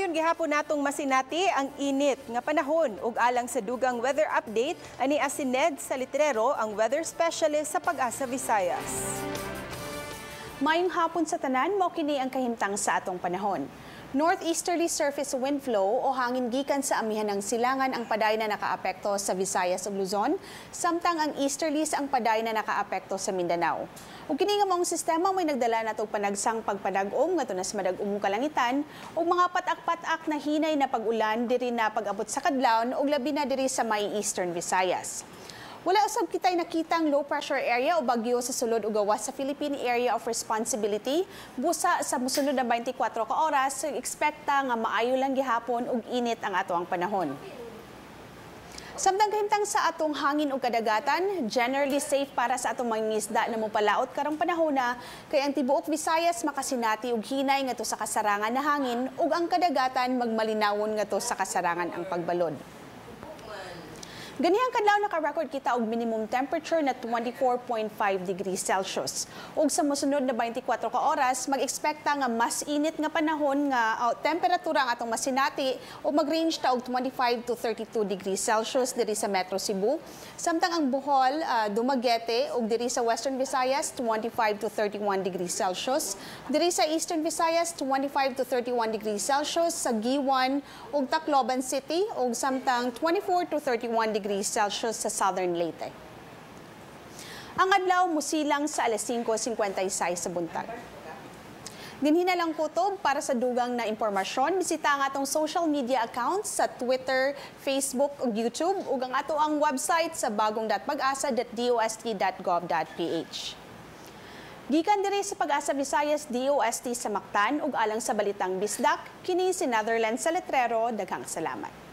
Padayon gihapon natong masinati ang init nga panahon ug alang sa dugang weather update, ani si Ned Salitrero, ang weather specialist sa Pag-asa Visayas. Maayong hapon sa tanan, mao kini ang kahimtang sa atong panahon. Northeasterly surface wind flow o hangin gikan sa amihanang silangan ang padayon na nakaapekto sa Visayas ug Luzon, samtang ang easterlies ang padayon na nakaapekto sa Mindanao. Ug kini nga maong sistema may nagdala natong panagsang pagpadag-om ngadto nas madag-umong kalangitan ug mga patak-patak na hinay na pag-ulan diri na pag-abot sa kadlawon ug labi na diri sa may Eastern Visayas. Wala usab kitay nakitang low pressure area o bagyo sa sulod o gawas sa Philippine Area of Responsibility. Busa sa mosunod na 24 ka oras, ekspekta nga maayo lang gihapon ug init ang atoang panahon. Samtang kahimtang sa atong hangin ug kadagatan, generally safe para sa atong mga isda na mopalaot karong panahona kay ang tibuok Visayas makasinati og hinay ngadto sa kasarangan na hangin ug ang kadagatan magmalinawon ngadto sa kasarangan ang pagbalod. Ganihang kadlaw, naka-record kita og minimum temperature na 24.5 degrees Celsius. Ug sa mosunod na 24 ka oras, mag-ekspekta nga mas init nga panahon nga temperatura ang atong masinati o mag-range ta og 25 to 32 degrees Celsius diri sa Metro Cebu. Samtang ang Bohol, Dumaguete ug diri sa Western Visayas, 25 to 31 degrees Celsius. Diri sa Eastern Visayas, 25 to 31 degrees Celsius sa Guiuan ug Tacloban City ug samtang 24 to 31 degrees Celsius sa Southern Leyte. Ang adlaw musilang sa alas 5:56 sa buntag. Dinhi na lang kutob. Para sa dugang na impormasyon, bisita ang atong social media accounts sa Twitter, Facebook ug YouTube ug ang atoang website sa bagong.pagasa.dost.gov.ph. Gikan diri sa Pag-asa Visayas DOST sa Mactan ug alang sa Balitang Bisdak, kini si Netherlands sa Letrero. Daghang salamat.